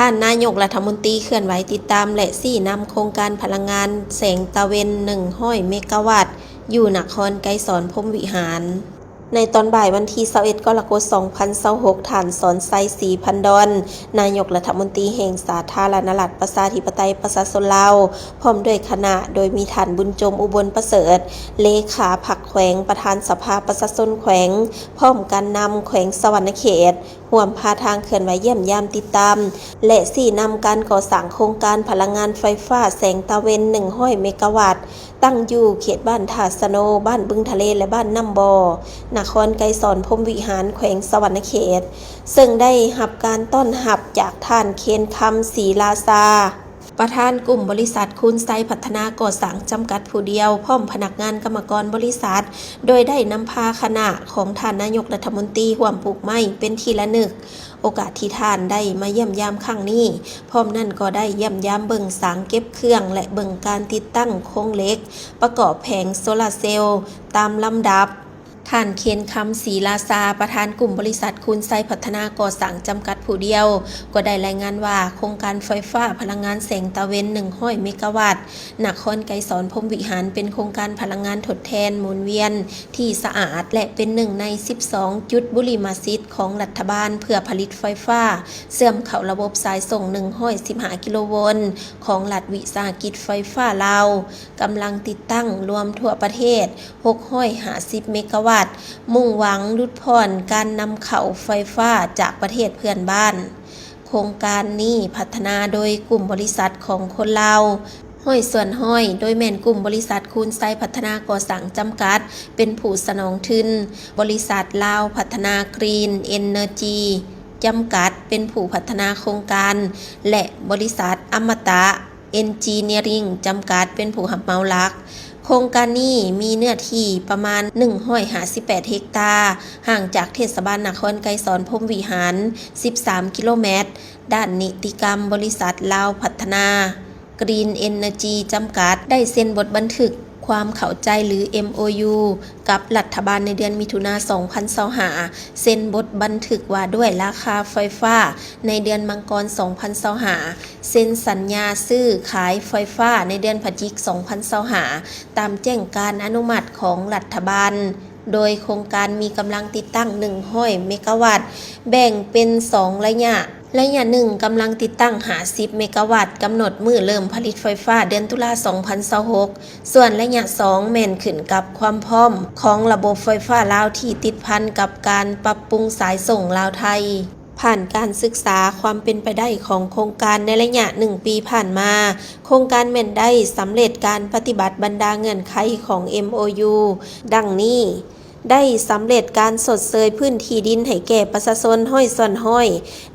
ທ່ານນາຍົກລັດຖະມົນຕີເຄື່ອນໄຫວຕິດຕາມ ແລະ ຊີ້ນຳໂຄງການພະລັງງານແສງຕາເວັນໜຶ່ງຮ້ອຍເມກາວັດ ຢູ່ນະຄອນໄກສອນ ພົມວິຫານ. ໃນຕອນບ່າຍວັນທີຊາວເອັດ ກໍລະກົດ ສອງພັນຊາວຫົກ ທ່ານ ສອນໄຊ ສີພັນດອນ ນາຍົກລັດຖະມົນຕີແຫ່ງສາທາລະນະລັດ ປະຊາທິປະໄຕ ປະຊາຊົນລາວ ພ້ອມດ້ວຍຄະນະ ໂດຍມີທ່ານ ບຸນຈົມ ອຸບົນປະເສີດ ເລຂາພັກແຂວງ, ປະທານສະພາປະຊາຊົນແຂວງ, ພ້ອມການນຳແຂວງສະຫວັນນະເຂດ ຮ່ວມພາທາງເຄື່ອນໄຫວຢ້ຽມຢາມຕິດຕາມ ແລະ ຊີ້ນຳການກໍ່ສ້າງໂຄງການພະລັງງານໄຟຟ້າແສງຕາເວັນໜຶ່ງຮ້ອຍເມກາວັດ ຕັ້ງຢູ່ເຂດບ້ານທ່າສະໂນ, ບ້ານບຶງທະເລ ແລະ ບ້ານນ້ຳບໍ່, ນະຄອນໄກສອນ ພົມວິຫານ ແຂວງສະຫວັນນະເຂດ, ເຊິ່ງໄດ້ຮັບການຕ້ອນຮັບຈາກທ່ານ ເຄນຄຳ ສີລາຊາ, ປະທານກຸ່ມບໍລິສັດ ຄູນໄຊພັດທະນາກໍ່ສ້າງ ຈຳກັດຜູ້ດຽວ, ພ້ອມພະນັກງານກຳມະກອນບໍລິສັດ, ໂດຍໄດ້ນຳພາຄະນະຂອງທ່ານນາຍົກລັດຖະມົນຕີຮ່ວມປູກໄມ້ເປັນທີ່ລະນຶກ. ໂອກາດທີ່ທ່ານໄດ້ມາຢ້ຽມຢາມຄັ້ງນີ້, ພ້ອມນັ້ນກໍໄດ້ຢ້ຽມຢາມເບິ່ງສາງເກັບເຄື່ອງ ແລະ ເບິ່ງການຕິດຕັ້ງໂຄງເຫຼັກປະກອບແຜງໂຊລາເຊວຕາມລຳດັບ. ທ່ານ ເຄນຄຳ ສີລາຊາ, ປະທານກຸ່ມບໍລິສັດ ຄູນໄຊພັດທະນາກໍ່ສ້າງ ຈຳກັດຜູ້ດຽວ, ກໍໄດ້ລາຍງານວ່າ ໂຄງການໄຟຟ້າພະລັງງານແສງຕາເວັນໜຶ່ງຮ້ອຍເມກາວັດ ນະຄອນໄກສອນ ພົມວິຫານ ເປັນໂຄງການພະລັງງານທົດແທນໝູນວຽນທີ່ສະອາດ ແລະ ເປັນໜຶ່ງໃນສິບສອງຈຸດບຸລິມະສິດຂອງລັດຖະບານ ເພື່ອຜະລິດໄຟຟ້າເຊື່ອມເຂົ້າລະບົບສາຍສົ່ງໜຶ່ງຮ້ອຍສິບຫ້າກິໂລໂວນຂອງລັດວິສາຫະກິດໄຟຟ້າລາວ, ກຳລັງຕິດຕັ້ງລວມທົ່ວປະເທດຫົກຮ້ອຍຫ້າສິບເມກາວັດ, ມຸ່ງຫວັງຫຼຸດຜ່ອນການນຳເຂົ້າໄຟຟ້າຈາກປະເທດເພື່ອນບ້ານ. ໂຄງການນີ້ພັດທະນາໂດຍກຸ່ມບໍລິສັດຂອງຄົນລາວຮ້ອຍສ່ວນຮ້ອຍ, ໂດຍແມ່ນກຸ່ມບໍລິສັດ ຄູນໄຊພັດທະນາກໍ່ສ້າງ ຈຳກັດ ເປັນຜູ້ສະໜອງທຶນ, ບໍລິສັດລາວພັດທະນາ ກຣີນເອເນີຈີ ຈຳກັດ ເປັນຜູ້ພັດທະນາໂຄງການ ແລະ ບໍລິສັດອະມະຕະ ເອັນຈີເນຍຣິງ ຈຳກັດ ເປັນຜູ້ຮັບເໝົາຫຼັກ. ໂຄງການນີ້ມີເນື້ອທີ່ປະມານໜຶ່ງຮ້ອຍຫ້າສິບແປດເຮັກຕາ, ຫ່າງຈາກເທດສະບານນະຄອນໄກສອນ ພົມວິຫານ ສິບສາມກິໂລແມັດ. ດ້ານນິຕິກຳ, ບໍລິສັດລາວພັດທະນາ ກຣີນເອເນີຈີ ຈຳກັດ ໄດ້ເຊັນບົດບັນທຶກຄວາມເຂົ້າໃຈ ຫຼື ເອັມໂອຢູ ກັບລັດຖະບານໃນເດືອນມິຖຸນາ ສອງພັນຊາວຫ້າ, ເຊັນບົດບັນທຶກວ່າດ້ວຍລາຄາໄຟຟ້າໃນເດືອນມັງກອນ ສອງພັນຊາວຫ້າ, ເຊັນສັນຍາຊື້ຂາຍໄຟຟ້າໃນເດືອນພະຈິກ ສອງພັນຊາວຫ້າ ຕາມແຈ້ງການອະນຸມັດຂອງລັດຖະບານ, ໂດຍໂຄງການມີກຳລັງຕິດຕັ້ງໜຶ່ງຮ້ອຍເມກາວັດ, ແບ່ງເປັນສອງໄລຍະ. ໄລຍະໜຶ່ງ ກຳລັງຕິດຕັ້ງຫ້າສິບເມກາວັດ, ກຳນົດມື້ເລີ່ມຜະລິດໄຟຟ້າເດືອນຕຸລາ ສອງພັນຊາວຫົກ, ສ່ວນໄລຍະສອງ ແມ່ນຂຶ້ນກັບຄວາມພ້ອມຂອງລະບົບໄຟຟ້າລາວທີ່ຕິດພັນກັບການປັບປຸງສາຍສົ່ງລາວ-ໄທ. ຜ່ານການສຶກສາຄວາມເປັນໄປໄດ້ຂອງໂຄງການໃນໄລຍະໜຶ່ງປີຜ່ານມາ, ໂຄງການແມ່ນໄດ້ສຳເລັດການປະຕິບັດບັນດາເງື່ອນໄຂຂອງ ເອັມໂອຢູ ດັ່ງນີ້: ໄດ້ສຳເລັດການຊົດເຊີຍພື້ນທີ່ດິນໃຫ້ແກ່ປະຊາຊົນຮ້ອຍສ່ວນຮ້ອຍ,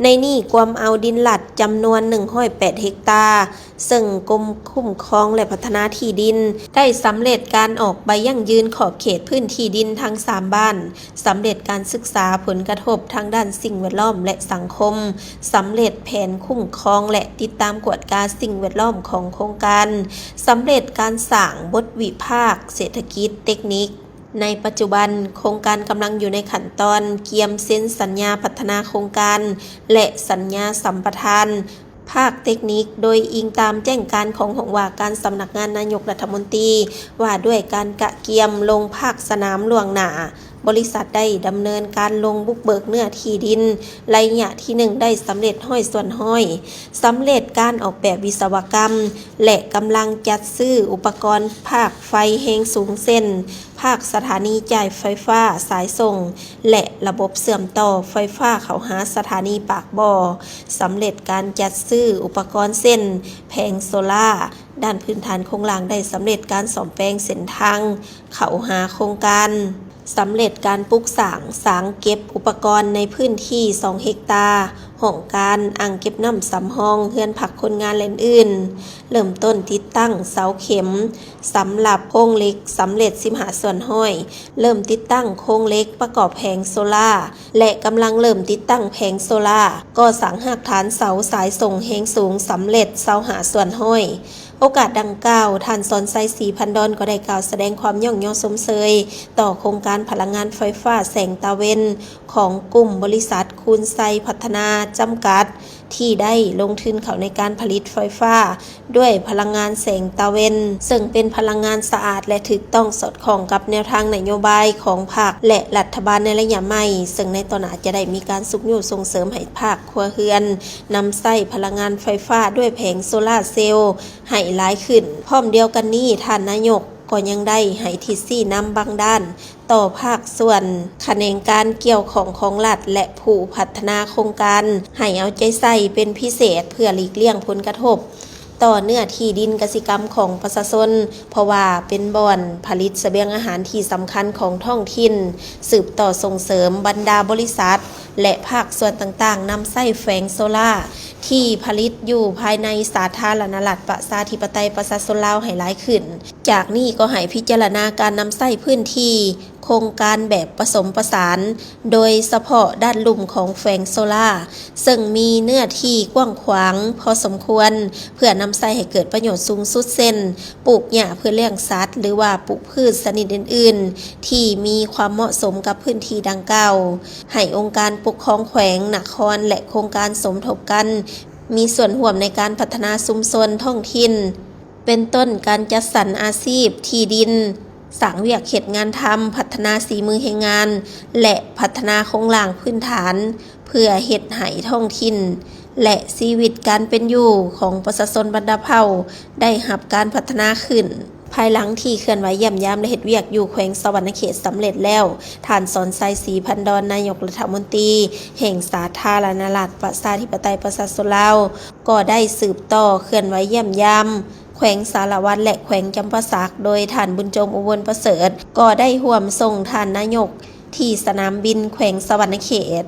ໃນນີ້ກວມເອົາດິນລັດຈຳນວນໜຶ່ງຮ້ອຍແປດເຮັກຕາ, ເຊິ່ງກົມຄຸ້ມຄອງ ແລະ ພັດທະນາທີ່ດິນ ໄດ້ສຳເລັດການອອກໃບຢັ້ງຢືນຂອບເຂດພື້ນທີ່ດິນທັງສາມບ້ານ, ສຳເລັດການສຶກສາຜົນກະທົບທາງດ້ານສິ່ງແວດລ້ອມ ແລະ ສັງຄົມ, ສຳເລັດແຜນຄຸ້ມຄອງ ແລະ ຕິດຕາມກວດກາສິ່ງແວດລ້ອມຂອງໂຄງການ, ສຳເລັດການສ້າງບົດວິພາກເສດຖະກິດເຕັກນິກ. ໃນປັດຈຸບັນ, ໂຄງການກຳລັງຢູ່ໃນຂັ້ນຕອນກຽມເຊັນສັນຍາພັດທະນາໂຄງການ ແລະ ສັນຍາສຳປະທານ ພາກເຕັກນິກ, ໂດຍອີງຕາມແຈ້ງການຂອງຫ້ອງວ່າການສຳນັກງານນາຍົກລັດຖະມົນຕີ ວ່າດ້ວຍການກະກຽມລົງພາກສະໜາມລ່ວງໜ້າ, ບໍລິສັດໄດ້ດຳເນີນການລົງບຸກເບີກເນື້ອທີ່ດິນໄລຍະທີໜຶ່ງໄດ້ສຳເລັດຮ້ອຍສ່ວນຮ້ອຍ, ສຳເລັດການອອກແບບວິສະວະກຳ ແລະ ກຳລັງຈັດຊື້ອຸປະກອນພາກໄຟແຮງສູງ ເຊັ່ນ ພາກສະຖານີຈ່າຍໄຟຟ້າສາຍສົ່ງ ແລະ ລະບົບເຊື່ອມຕໍ່ໄຟຟ້າເຂົ້າຫາສະຖານີປາກບໍ່, ສຳເລັດການຈັດຊື້ອຸປະກອນ ເຊັ່ນ ແຜງໂຊລາ, ດ້ານພື້ນຖານໂຄງລ່າງໄດ້ສຳເລັດການສ້ອມແປງເສັ້ນທາງເຂົ້າຫາໂຄງການ, ສຳເລັດການປຸກສ້າງສາງເກັບອຸປະກອນໃນພື້ນທີ່ສອງເຮັກຕາ, ຫ້ອງການ, ອ່າງເກັບນ້ຳສຳຮອງ, ເຮືອນພັກຄົນງານ ແລະ ອື່ນໆ. ເລີ່ມຕົ້ນຕິດຕັ້ງເສົາເຂັມສຳລັບໂຄງເຫຼັກສຳເລັດສິບຫ້າສ່ວນຮ້ອຍ, ເລີ່ມຕິດຕັ້ງໂຄງເຫຼັກປະກອບແຜງໂຊລາ ແລະ ກຳລັງເລີ່ມຕິດຕັ້ງແຜງໂຊລາ, ກໍ່ສ້າງຮາກຖານເສົາສາຍສົ່ງແຮງສູງສຳເລັດຊາວຫ້າສ່ວນຮ້ອຍ. ໂອກາດດັ່ງກ່າວ, ທ່ານ ສອນໄຊ ສີພັນດອນ ກໍໄດ້ກ່າວສະແດງຄວາມຍ້ອງຍໍຊົມເຊີຍຕໍ່ໂຄງການພະລັງງານໄຟຟ້າແສງຕາເວັນ ຂອງກຸ່ມບໍລິສັດ ຄູນໄຊພັດທະນາ ຈຳກັດ ທີ່ໄດ້ລົງທຶນເຂົ້າໃນການຜະລິດໄຟຟ້າດ້ວຍພະລັງງານແສງຕາເວັນ, ເຊິ່ງເປັນພະລັງງານສະອາດ ແລະ ຖືກຕ້ອງສອດຄ່ອງກັບແນວທາງນະໂຍບາຍຂອງພັກ ແລະ ລັດຖະບານໃນໄລຍະໃໝ່, ເຊິ່ງໃນຕໍ່ໜ້າຈະໄດ້ມີການຊຸກຍູ້ສົ່ງເສີມໃຫ້ພາກຄົວເຮືອນນຳໃຊ້ພະລັງງານໄຟຟ້າດ້ວຍແຜງໂຊລາເຊວໃຫ້ຫຼາຍຂຶ້ນ. ພ້ອມດຽວກັນນີ້, ທ່ານນາຍົກກໍຍັງໄດ້ໃຫ້ທິດຊີ້ນຳບາງດ້ານ ຕໍ່ພາກສ່ວນຂະແໜງການກ່ຽວຂ້ອງຂອງລັດ ແລະ ຜູ້ພັດທະນາໂຄງການ ໃຫ້ເອົາໃຈໃສ່ເປັນພິເສດ ເພື່ອຫຼີກລ່ຽງຜົນກະທົບຕໍ່ເນື້ອທີ່ດິນກະສິກຳຂອງປະຊາຊົນ, ເພາະວ່າເປັນບ່ອນຜະລິດສະບຽງອາຫານທີ່ສຳຄັນຂອງທ້ອງຖິ່ນ, ສືບຕໍ່ສົ່ງເສີມບັນດາບໍລິສັດ ແລະ ພາກສ່ວນຕ່າງໆ ນຳໃຊ້ແຜງໂຊລາທີ່ຜະລິດຢູ່ພາຍໃນສາທາລະນະລັດ ປະຊາທິປະໄຕ ປະຊາຊົນລາວ ໃຫ້ຫຼາຍຂຶ້ນ. ຈາກນີ້ກໍໃຫ້ພິຈາລະນາການນຳໃຊ້ພື້ນທີ່ໂຄງການແບບປະສົມປະສານ, ໂດຍສະເພາະດ້ານລຸ່ມຂອງແຜງໂຊລາ, ເຊິ່ງມີເນື້ອທີ່ກວ້າງຂວາງພໍສົມຄວນ ເພື່ອນຳໃຊ້ໃຫ້ເກີດປະໂຫຍດສູງສຸດ ເຊັ່ນ ປູກຫຍ້າເພື່ອລ້ຽງສັດ ຫຼືວ່າປູກພືດຊະນິດອື່ນໆ ທີ່ມີຄວາມເໝາະສົມກັບພື້ນທີ່ດັ່ງກ່າວ. ໃຫ້ອົງການປົກຄອງແຂວງ, ນະຄອນ ແລະ ໂຄງການສົມທົບກັນ ມີສ່ວນຮ່ວມໃນການພັດທະນາຊຸມຊົນທ້ອງຖິ່ນ, ເປັນຕົ້ນການຈັດສັນອາຊີບ, ທີ່ດິນ, ສ້າງວຽກເຮັດງານທຳ, ພັດທະນາສີມືແຮງງານ ແລະ ພັດທະນາໂຄງລ່າງພື້ນຖານ ເພື່ອເຮັດໃຫ້ທ້ອງຖິ່ນ ແລະ ຊີວິດການເປັນຢູ່ຂອງປະຊາຊົນບັນດາເຜົ່າໄດ້ຮັບການພັດທະນາຂຶ້ນ. ພາຍຫຼັງທີ່ເຄື່ອນໄຫວຢ້ຽມຢາມ ແລະ ເຮັດວຽກຢູ່ແຂວງສະຫວັນນະເຂດສຳເລັດແລ້ວ, ທ່ານ ສອນໄຊ ສີພັນດອນ ນາຍົກລັດຖະມົນຕີແຫ່ງສາທາລະນະລັດ ປະຊາທິປະໄຕ ປະຊາຊົນລາວ ກໍໄດ້ສືບຕໍ່ເຄື່ອນໄຫວຢ້ຽມຢາມແຂວງສາລະວັນ ແລະ ແຂວງຈຳປາສັກ, ໂດຍທ່ານ ບຸນຈົງ ອຸບົນປະເສີດ ກໍໄດ້ຮ່ວມສົ່ງທ່ານນາຍົກທີ່ສະໜາມບິນແຂວງສະຫວັນນະເຂດ.